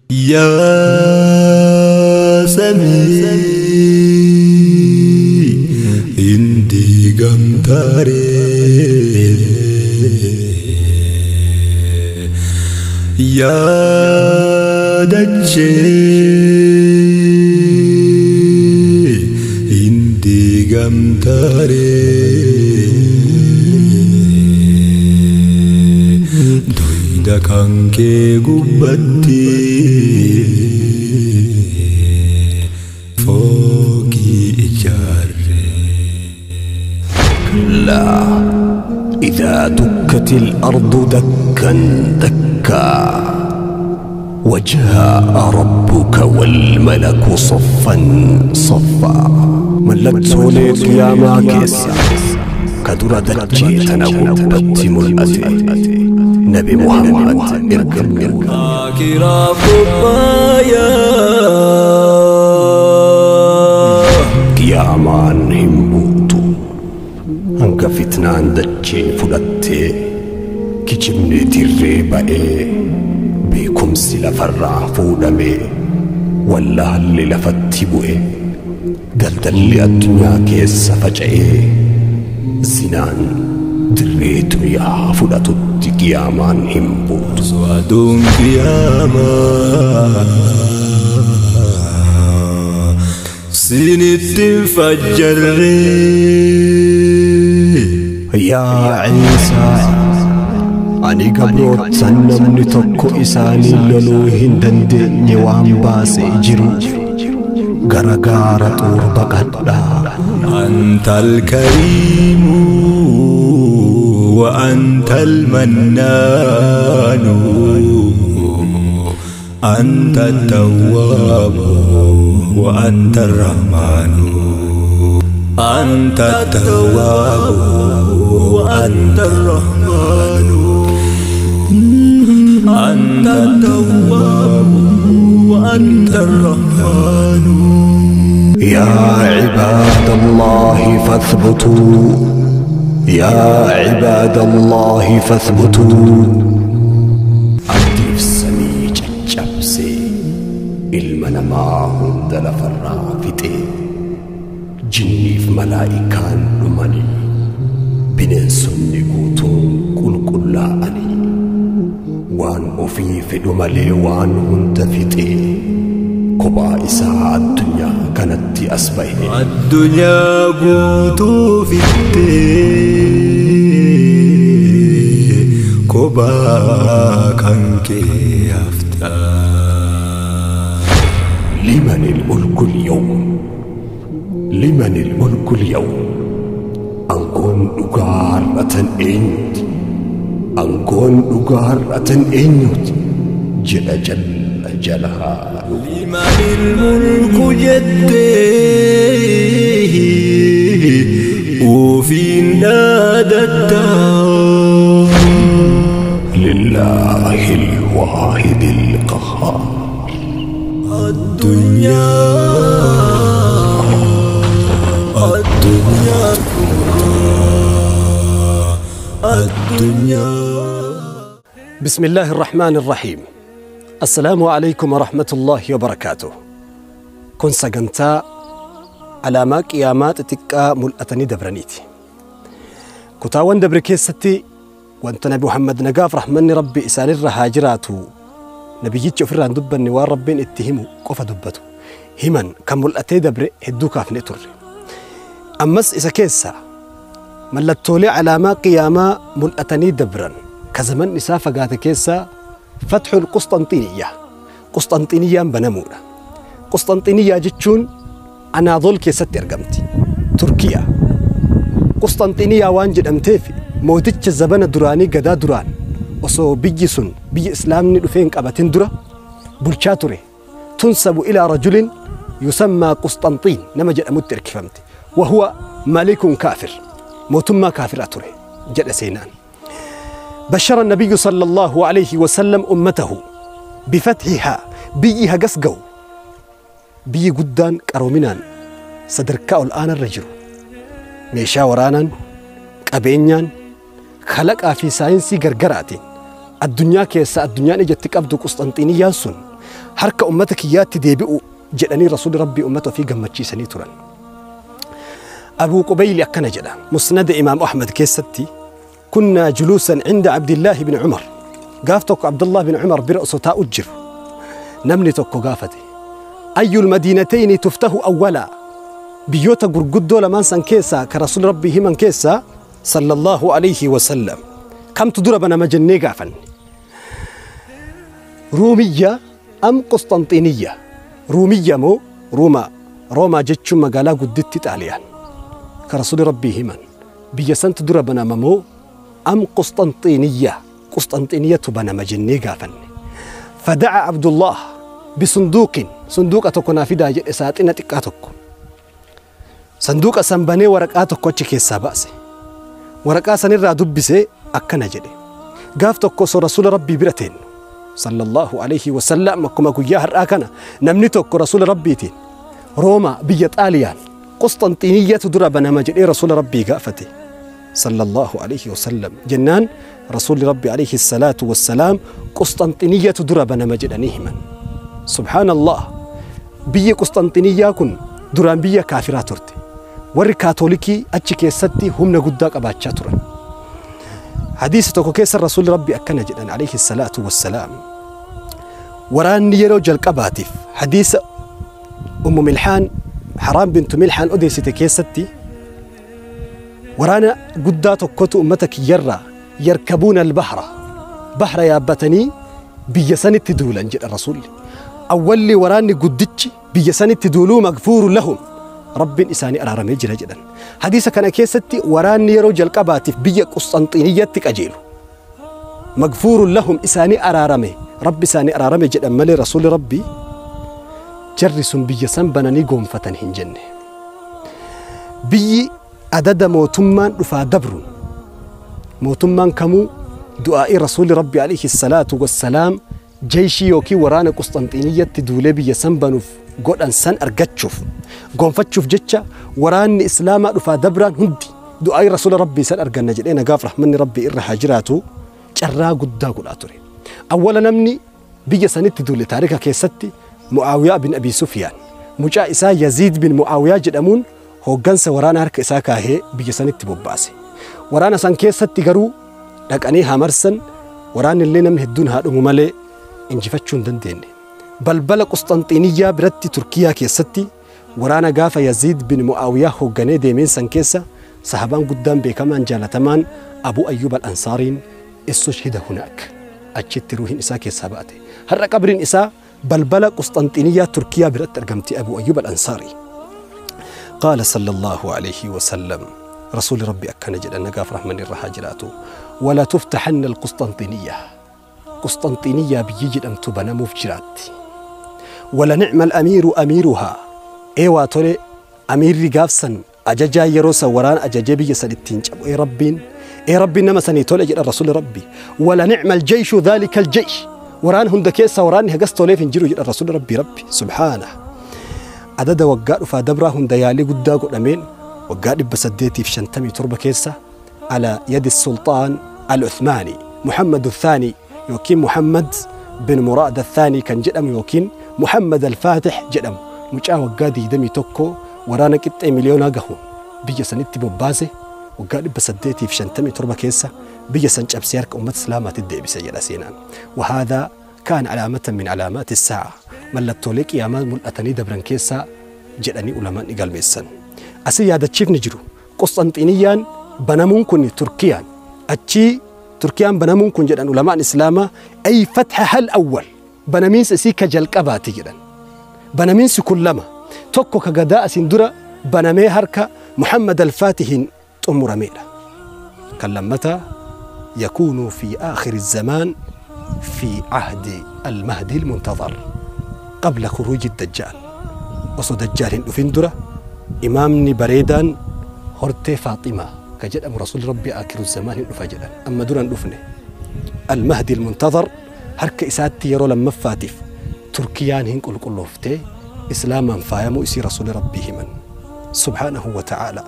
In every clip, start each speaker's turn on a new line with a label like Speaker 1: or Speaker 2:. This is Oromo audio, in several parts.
Speaker 1: Yaa samii hindi gamtaaree yaa dachee hindi gamtaaree duyda kan kee gubbatti fooqii ijaarre.
Speaker 2: كلا إذا دكت الأرض دكا دكا وجاء ربك والملك صفا صفا. Mallattoolee qiyaamaa keessa ka dura dachee tana gubbatti mul'ate Nabi Muhammad ergamuudha.
Speaker 1: Akiraaf qophaa'aa.
Speaker 2: Qiyaamaan hin buutu hanga fitnaan dachee fudhattee kijibni dirree ba'ee beekumsi lafarraa fuudhamee wallaalli lafatti bu'e daldalli addunyaa keessa faca'ee zinaan dirree duniyaa fudhatutti qiyaamaan hin buutu.
Speaker 1: Osoo aduun qiyaamaa sinitti hin fajjarree.
Speaker 2: Yaa Ciisaa, ani gabroottan namni tokko isaanii loluu hin dandeenye waan baasee jiruuf gara gaara Xuur baqadhaa.
Speaker 1: أنت الكريم وأنت المنان أنت التواب وأنت الرحمن أنت التواب وأنت الرحمن أنت التواب وأنت الرحمن.
Speaker 2: يا عباد الله فاثبتوا، يا عباد الله فاثبتوا. Abdiif samii caccabsee ilma namaa hunda lafarraa fixee jinniif malaa'ikaan dhumanii bineensonni guutuun qulqullaa'anii waan ofii fedhu malee waan hunda fixee kophaa isaa addunyaa kanatti as ba'e.
Speaker 1: Addunyaa guutuu fixxee kophaa kan kee haftaa.
Speaker 2: لمن الملك اليوم؟ لمن الملك اليوم؟ Aangoon dhugaa har'atan eenyuti? Aangoon dhugaa har'atan eenyuti? Jedha jalla jalaaluhu.
Speaker 1: لمن الملك jettee ofiin dhaadatta.
Speaker 2: لله الواحد القهار.
Speaker 1: الدنيا الدنيا الدنيا.
Speaker 2: بسم الله الرحمن الرحيم. السلام عليكم ورحمة الله وبركاته. Kun sagantaa alaamaa qiyaamaa xixiqqaa mul'atanii dabraniiti. Kutaawwan dabre keessatti wanta Nabi Muhammad nagaaf rahmanni Rabbi isaanirra haa jiraatu nabiyyichi ofirraa hin dubbanne waan Rabbiin itti himu qofa dubbatu himan kan mul'atee dabre hedduu kaafnee turre. Ammas isa keessa mallattoolee alaamaa qiyaamaa mul'atanii dabran ka zaman isaa fagaate keessaa fatxul Qusxanxiiniyyaa. Qusxanxiiniyyaan banamuudha. Qusxanxiiniyyaa jechuun Anaadool keessatti argamti. Turkiyaa. Qusxanxiiniyyaa waan jedhamteef mooticha zabana duraanii gadaa duraan osoo biyyi sun biyya islaamni dhufee hin qabatin dura bulchaa ture. Tunsabu ilaa rajulin yusammaa Qusxanxiin nama jedhamutti erkifamte. Wahuwa malikun kaafir. Mootummaa kaafiraa ture jedha seenaan. بشر النبي صلى الله عليه وسلم أمته بفتحها بي هجسجو بي قدان كرومنان صدركاء الآن الرجل ميشا ورانا قبينيان خلق في ساينسي غرغراتين addunyaa keessa addunyaan ijatti qabdu Qusxanxiiniyyaan sun Harka ummata kiyyaatti deebi'u jedhanii rasuulli rabbii ummata ofii gammachiisanii turan. Abuu Qubayli akkana jedha musnada Imaam Ahmad keessatti: كنا جلوسا عند عبد الله بن عمر. gaaf tokko Abdullah bin Umar bira osoo taa'u jiru namni tokko gaafate: أي المدينتين تفتح أولا? Biyyoota gurguddoo lamaan san keessaa ka rasuulli rabbii himan keessaa صلى الله عليه وسلم kamtu dura banama jennee gaafanne. رومية أم قسطنطينية? Ruumiyya moo Ruumaa? Roomaa jechuun magaalaa gudditti Xaaliyaan ka rasuulli rabbii himan biyya santu dura banama moo أم قسطنطينية, qusxanxiiniyatu banama jennee gaafanne. فدعا عبد الله بصندوق, sanduuqa tokko naa fidaa jedhe, saaxina xiqqaa tokko. Sanduuqa san banee waraqaa tokko achi keessaa baase. Waraqaa sanirraa dubbisee akkana jedhe: gaaf tokko osoo rasuula rabbii bira teennu صلى الله عليه وسلم, akkuma guyyaa har'aa kana, namni tokko rasuula rabbiitiin Roomaa, biyya Xaaliyaan, Qusxanxiiniyyatu dura banama jedhee rasuula rabbii gaafate صلى الله عليه وسلم. Jennaan rasuulli rabbi عليه الصلاة والسلام Qusxanxiiniyyatu dura banama jedhanii himan. سبحان الله, biyyi Qusxanxiiniyyaa kun duraan biyya kaafiraa turte. Warri kaatolikii achi keessatti humna guddaa qabaachaa turan. Hadiisa tokko keessa rasuulli rabbi akkana jedhan عليه الصلاة والسلام: waraanni yeroo jalqabaatiif, hadiisa Ummu Milhaan, Haraam bintu Milhaan odeessite keessatti, waraana guddaa tokkotu ummata kiyyarraa يركبون البحر, bahra yaabbatanii biyya sanitti duulan jedha rasuulli. Awwalli waraanni guddichi biyya sanitti duuluu مغفور لهم, rabbiin isaanii araaramee jira jedhan. Hadiisa kana keessatti waraanni yeroo jalqabaatiif biyya Qusxanxiiniyyatti qajeelu مغفور لهم, isaanii araarame, rabbi isaanii araarame jedhan malee rasuulli rabbii jarri sun biyya san bananii goonfatan hin jenne. Biyyi adada mootummaan dhufaa dabruun mootummaan kamuu du'aa'ii rasuulli rabbi عليه الصلاة والسلام jeeshii yookiin waraana Qusxanxiiniyyatti duulee biyya san banuuf godhan san argachuuf, goonfachuuf jecha waraanni islaamaa dhufaa dabraan hundi du'aa'ii rasuula rabbii san arganna jedhee, nagaaf rahmanni rabbii irra haa jiraatu, carraa guddaa godhaa ture. Awwala namni biyya sanitti duule taarika keessatti Mu'aawiyaa bin Abi Sufyaan mucaa isaa Yaziid bin Mu'aawiyaa jedhamuun hooggansa waraana harka isaa kaahee biyya sanitti bobbaase. Waraana san keessatti garuu dhaqanii hamarsan, waraanni illee namni hedduun haa dhumu malee injifachuu hin dandeenye. Balbala Qusxanxiiniyyaa biratti, Turkiyaa keessatti, waraana gaafa Yaziid bin Mu'aawiyaa hoogganee deemeen san keessa sahabaan guddaan beekamaan jaalatamaan Abu Ayyub al-Ansaariin استشهد هناك, achitti ruuhin isaa keessaa ba'ate. Har'a qabriin isaa balbala Qusxanxiiniyyaa Turkiyaa biratti argamti, Abu Ayyub al-Ansaarii. قال صلى الله عليه وسلم, rasuulli rabbi akkana jedha, nagaaf rahmanni irra haa jiraatu: ولتفتحن القسطنطينية, Qusxanxiiniyyaa biyyi jedhamtu banamuuf jiraatti. ولنعم الأمير أميرها, ee waa tole, amiirri gaafsan ajajaa yeroo san waraana ajajee biyya san ittiin cabu, ee rabbiin, ee rabbiin nama sanii tole jedha rasuulli rabbi. ولنعم الجيش ذلك الجيش, waraana hunda keessa waraanni hagas toleef hin jiru jedha rasuulli rabbi. Rabbi سبحانه adada waggaa dhufaa dabraa hunda yaalii guddaa godhameen waggaa 857 keessa على يد السلطان العثماني محمد الثاني yookiin Muhammad bin Muraad الثاني kan jedhamu yookiin Muhammad al-Fatih jedhamu, mucaa waggaa 21, waraana qixxee miliyoonaa gahu biyya sanitti bobbaase. Waggaa 857 keessa biyya san cabsee harka uummata islaamaatti deebise jedha seenaan. وهذا كان علامة من علامات الساعة, mallattoolee qiyaamaa mul'atanii dabran keessaa jedhanii ulamaan ni galmeessan. Asii yaadachiifni jiru, Qusxanxiiniyyaan banamuun kun, Turkiyaan achii Turkiyaan banamuun kun jedhan ulamaan islaamaa, أي فتحها الأول, banamiinsa isii ka jalqabaati jedhan. Banamiinsi kun lama, tokko ka gadaa asiin dura banamee harka Muhammad al-Faatihiin xumurameedha. Kan lammataa يكون في آخر الزمان في عهد المهدي المنتظر قبل خروج الدجال. Osoo dajjaal hin dhufin dura imaamni bareedaan hortee Faaximaa ka jedhamu rasuulli rabbi آخر الزمان hin dhufa jedhan. Amma dura hin dhufne. Al-Mahdi al-Muntazar harka isaatti yeroo lammaffaatiif Turkiyaan hin qulqullooftee islaamaan faayamuu isii rasuulli rabbii himan سبحانه وتعالى.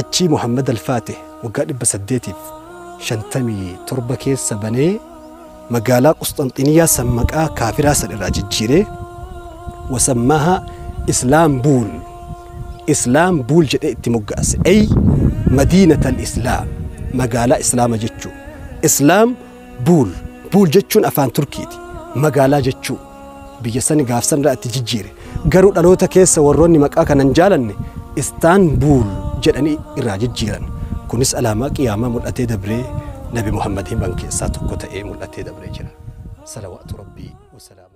Speaker 2: Achii Muhammad al-Faatih waggaa 857 keessa banee. Magaalaa Qusxanxiniyaa san maqaa kaafiraa san irraa jijjiiree wasammaha Islaambuul Islaambuul jedhee itti moggaase. Ay madiinatal Islaam, magaalaa Islaama jechuu. Islaam buul, buul jechuun afaan Turkiiti, magaalaa jechuu. Biyya sani gaafsan irraa itti jijjiire. Garuu dhaloota keessa warroonni maqaa kanan jaalanne Istaanbuul jedhanii irraa jijjiiran. Kunis alaamaa qiyaamaa mul'atee dabree Nabi Muhammad himan keessaa tokko ta'ee mul'atee dabree jira. Salawaatu Rabbii wasalaamu.